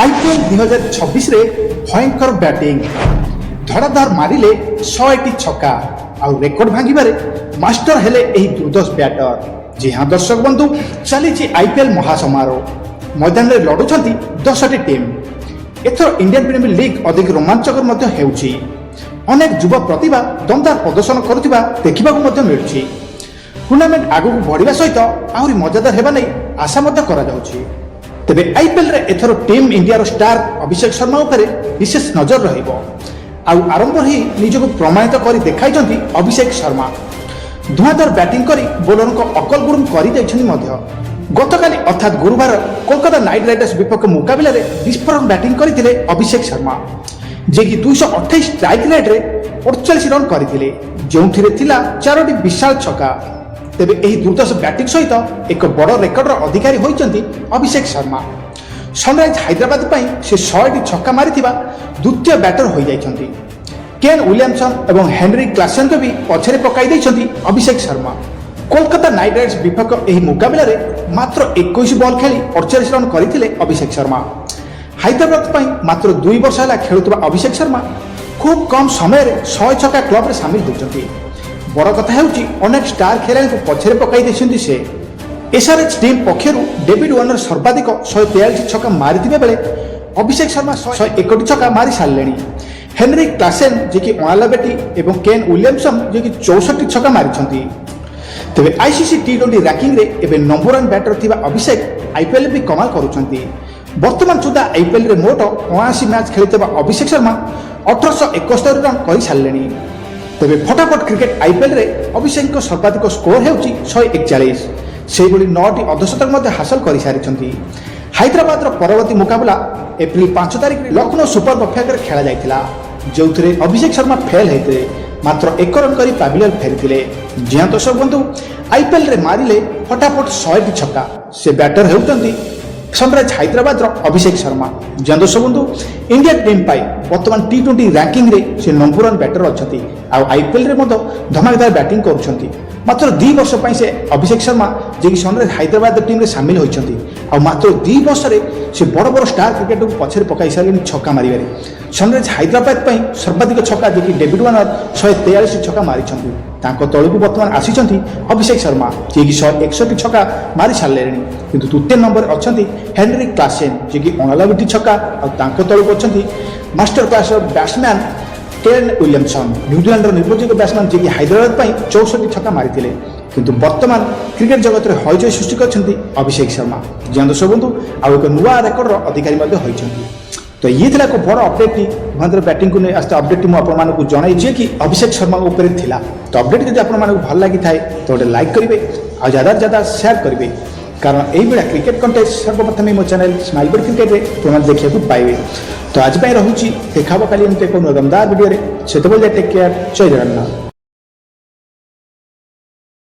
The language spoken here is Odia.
ଆଇପିଏଲ୍ 2026ରେ ଭୟଙ୍କର ବ୍ୟାଟିଂ, ଧଡ଼ାଧଡ଼ ମାରିଲେ 100ଟି ଛକା ଆଉ ରେକର୍ଡ ଭାଙ୍ଗିବାରେ ମାଷ୍ଟର ହେଲେ ଏହି ଦୁର୍ଦ୍ଧର୍ଷ ବ୍ୟାଟର। ଜି ହଁ ଦର୍ଶକ ବନ୍ଧୁ, ଚାଲିଛି ଆଇପିଏଲ୍ ମହାସମାରୋହ। ମଇଦାନରେ ଲଢୁଛନ୍ତି 10ଟି ଟିମ୍। ଏଥର ଇଣ୍ଡିଆନ୍ ପ୍ରିମିୟର ଲିଗ୍ ଅଧିକ ରୋମାଞ୍ଚକର ମଧ୍ୟ ହେଉଛି। ଅନେକ ଯୁବ ପ୍ରତିଭା ଦମଦାର ପ୍ରଦର୍ଶନ କରୁଥିବା ଦେଖିବାକୁ ମଧ୍ୟ ମିଳୁଛି। ଟୁର୍ଣ୍ଣାମେଣ୍ଟ ଆଗକୁ ବଢ଼ିବା ସହିତ ଆହୁରି ମଜାଦାର ହେବା ନେଇ ଆଶା ମଧ୍ୟ କରାଯାଉଛି। ତେବେ ଆଇପିଏଲ୍ରେ ଏଥର ଟିମ୍ ଇଣ୍ଡିଆର ଷ୍ଟାର ଅଭିଷେକ ଶର୍ମା ଉପରେ ବିଶେଷ ନଜର ରହିବ। ଆଉ ଆରମ୍ଭରୁ ହିଁ ନିଜକୁ ପ୍ରମାଣିତ କରି ଦେଖାଇଛନ୍ତି ଅଭିଷେକ ଶର୍ମା। ଧୂଆଁଧାର ବ୍ୟାଟିଂ କରି ବୋଲରଙ୍କ ଅକଲ ଗୁରୁମ କରିଦେଇଛନ୍ତି ମଧ୍ୟ। ଗତକାଲି ଅର୍ଥାତ୍ ଗୁରୁବାର କୋଲକାତା ନାଇଟ୍ ରାଇଡର୍ସ ବିପକ୍ଷ ମୁକାବିଲାରେ ବିସ୍ଫୋରକ ବ୍ୟାଟିଂ କରିଥିଲେ ଅଭିଷେକ ଶର୍ମା, ଯିଏକି 228 ଷ୍ଟ୍ରାଇକ୍ ରେଟ୍ରେ 48 ରନ୍ କରିଥିଲେ, ଯେଉଁଥିରେ ଥିଲା ଚାରୋଟି ବିଶାଳ ଛକା। ତେବେ ଏହି ଦୁର୍ଦ୍ଧର୍ଷ ବ୍ୟାଟିଂ ସହିତ ଏକ ବଡ଼ ରେକର୍ଡର ଅଧିକାରୀ ହୋଇଛନ୍ତି ଅଭିଷେକ ଶର୍ମା। ସନରାଇଜ୍ ହାଇଦ୍ରାବାଦ ପାଇଁ ସେ 100ଟି ଛକା ମାରିଥିବା ଦ୍ୱିତୀୟ ବ୍ୟାଟର ହୋଇଯାଇଛନ୍ତି। କେନ୍ ୱିଲିୟମସନ୍ ଏବଂ ହେନରି କ୍ଲାସେନଙ୍କୁ ବି ପଛରେ ପକାଇ ଦେଇଛନ୍ତି ଅଭିଷେକ ଶର୍ମା। କୋଲକାତା ନାଇଟ୍ ରାଇଡର୍ସ ବିପକ୍ଷ ଏହି ମୁକାବିଲାରେ ମାତ୍ର 21 ବଲ୍ ଖେଳି 48 ରନ୍ କରିଥିଲେ ଅଭିଷେକ ଶର୍ମା। ହାଇଦ୍ରାବାଦ ପାଇଁ ମାତ୍ର 2 ବର୍ଷ ହେଲା ଖେଳୁଥିବା ଅଭିଷେକ ଶର୍ମା ଖୁବ୍ କମ୍ ସମୟରେ 100 ଛକା କ୍ଲବରେ ସାମିଲ ହୋଇଛନ୍ତି। ବଡ଼ କଥା ହେଉଛି, ଅନେକ ଷ୍ଟାର ଖେଳାଳିଙ୍କୁ ପଛରେ ପକାଇ ଦେଇଛନ୍ତି ସେ। ଏସ୍ଆର୍ଏଚ୍ ଟିମ୍ ପକ୍ଷରୁ ଡେଭିଡ୍ ୱାର୍ନର ସର୍ବାଧିକ 143 ଛକା ମାରିଥିବା ବେଳେ ଅଭିଷେକ ଶର୍ମା 101ଟି ଛକା ମାରି ସାରିଲେଣି। ହେନରି କ୍ଲାସେନ୍, ଯିଏକି 89ଟି ଏବଂ କେନ୍ ୱିଲିୟମସନ୍, ଯିଏକି 64 ଛକା ମାରିଛନ୍ତି। ତେବେ ଆଇସିସି ଟି20 ରାଙ୍କିଂରେ ଏବେ ନମ୍ବର ୱାନ୍ ବ୍ୟାଟର ଥିବା ଅଭିଷେକ ଆଇପିଏଲ୍ ବି କମାଲ କରୁଛନ୍ତି। ବର୍ତ୍ତମାନ ସୁଦ୍ଧା ଆଇପିଏଲ୍ରେ ମୋଟ 79 ମ୍ୟାଚ୍ ଖେଳିଥିବା ଅଭିଷେକ ଶର୍ମା 1871 ରନ୍ କରିସାରିଲେଣି। ତେବେ ଫଟାଫଟ କ୍ରିକେଟ ଆଇପିଏଲ୍ରେ ଅଭିଷେକଙ୍କ ସର୍ବାଧିକ ସ୍କୋର ହେଉଛି 141। ସେହିଭଳି ନଅଟି ଅର୍ଦ୍ଧଶତକ ମଧ୍ୟ ହାସଲ କରିସାରିଛନ୍ତି। ହାଇଦ୍ରାବାଦର ପରବର୍ତ୍ତୀ ମୁକାବିଲା ଏପ୍ରିଲ 5 ତାରିଖରେ ଲକ୍ଷ୍ନୌ ସୁପର ବିପକ୍ଷରେ ଖେଳାଯାଇଥିଲା, ଯେଉଁଥିରେ ଅଭିଷେକ ଶର୍ମା ଫେଲ୍ ହେଇଥିଲେ, ମାତ୍ର 1 ରନ୍ କରି ପାଭିଲିୟନ ଫେରିଥିଲେ। ଯେଉଁ ଦର୍ଶକ ବନ୍ଧୁ, ଆଇପିଏଲ୍ରେ ମାରିଲେ ଫଟାଫଟ 100ଟି ଛକା, ସେ ବ୍ୟାଟର ହେଉଛନ୍ତି ସନରାଇଜ୍ ହାଇଦ୍ରାବାଦର ଅଭିଷେକ ଶର୍ମା। ଯେଉଁ ଦର୍ଶକ ବନ୍ଧୁ, ଇଣ୍ଡିଆ ଟିମ୍ ପାଇଁ ବର୍ତ୍ତମାନ ଟି20 ରାଙ୍କିଂରେ ସେ ନମ୍ବର ୱାନ୍ ବ୍ୟାଟର ଅଛନ୍ତି ଆଉ ଆଇପିଏଲ୍ରେ ମଧ୍ୟ ଧମାକାଦାର ବ୍ୟାଟିଂ କରୁଛନ୍ତି। ମାତ୍ର 2 ବର୍ଷ ପାଇଁ ସେ ଅଭିଷେକ ଶର୍ମା, ଯିଏକି ସନରାଇଜ୍ ହାଇଦ୍ରାବାଦ ଟିମ୍ରେ ସାମିଲ ହୋଇଛନ୍ତି ଆଉ ମାତ୍ର 2 ବର୍ଷରେ ସେ ବଡ଼ ବଡ଼ ଷ୍ଟାର କ୍ରିକେଟରକୁ ପଛରେ ପକାଇ ସାରିଲେଣି ଛକା ମାରିବାରେ। ସନରାଇଜ୍ ହାଇଦ୍ରାବାଦ ପାଇଁ ସର୍ବାଧିକ ଛକା ଯିଏକି ଡେଭିଡ୍ ୱାର୍ନର 143 ଛକା ମାରିଛନ୍ତି, ତାଙ୍କ ତଳକୁ ବର୍ତ୍ତମାନ ଆସିଛନ୍ତି ଅଭିଷେକ ଶର୍ମା, ଯିଏକି 161 ଛକା ମାରି ସାରିଲେଣି। କିନ୍ତୁ ତୃତୀୟ ନମ୍ବରରେ ଅଛନ୍ତି ହେନରି କ୍ଲାସେନ୍, ଯିଏକି 89ଟି ଛକା ଆଉ ତାଙ୍କ ତଳକୁ ଅଛନ୍ତି ମାଷ୍ଟର କ୍ଲାସର ବ୍ୟାଟ୍ସମ୍ୟାନ୍ କେନ୍ ୱିଲିୟମସନ୍, ନ୍ୟୁଜିଲାଣ୍ଡର ନିର୍ଭରଯୋଗ୍ୟ ବ୍ୟାଟ୍ସମ୍ୟାନ୍, ଯିଏକି ହାଇଦ୍ରାବାଦ ପାଇଁ 64 ଛକା ମାରିଥିଲେ। କିନ୍ତୁ ବର୍ତ୍ତମାନ କ୍ରିକେଟ ଜଗତରେ ହଇଚଇ ସୃଷ୍ଟି କରିଛନ୍ତି ଅଭିଷେକ ଶର୍ମା। ଯେଉଁ ଦର୍ଶକ ବନ୍ଧୁ, ଆଉ ଏକ ନୂଆ ରେକର୍ଡର ଅଧିକାରୀ ମଧ୍ୟ ହୋଇଛନ୍ତି। ତ ଇଏ ଥିଲା ଏକ ବଡ଼ ଅପଡେଟ୍ଟି। ମହେନ୍ଦ୍ର ବ୍ୟାଟିଂକୁ ନେଇ ଆସିଥିବା ଅପଡେଟ୍ଟି ମୁଁ ଆପଣମାନଙ୍କୁ ଜଣାଇଛି କି ଅଭିଷେକ ଶର୍ମାଙ୍କ ଉପରେ ଥିଲା। ତ ଅପଡେଟ୍ ଯଦି ଆପଣମାନଙ୍କୁ ଭଲ ଲାଗିଥାଏ, ତ ଗୋଟେ ଲାଇକ୍ କରିବେ ଆଉ ଜ୍ୟାଦା ଜ୍ୟାଦା ସେୟାର କରିବେ, କାରଣ ଏଇଭଳିଆ କ୍ରିକେଟ କଣ୍ଟେଣ୍ଟ ସର୍ବପ୍ରଥମେ ମୋ ଚ୍ୟାନେଲ୍ ସ୍ମାଇଲ୍ ବୋର୍ଡ କ୍ରିକେଟରେ ଆପଣମାନେ ଦେଖିବାକୁ ପାଇବେ। ତ ଆଜି ପାଇଁ ରହୁଛି। ଦେଖା ହେବ କାଲି ଏମିତି ଏକ ନୂଆ ଦମଦାର ଭିଡ଼ିଓରେ। ସେତେବେଳେ ଟେକ୍ କେୟାର। ଜୟ ଜଗନ୍ନାଥ।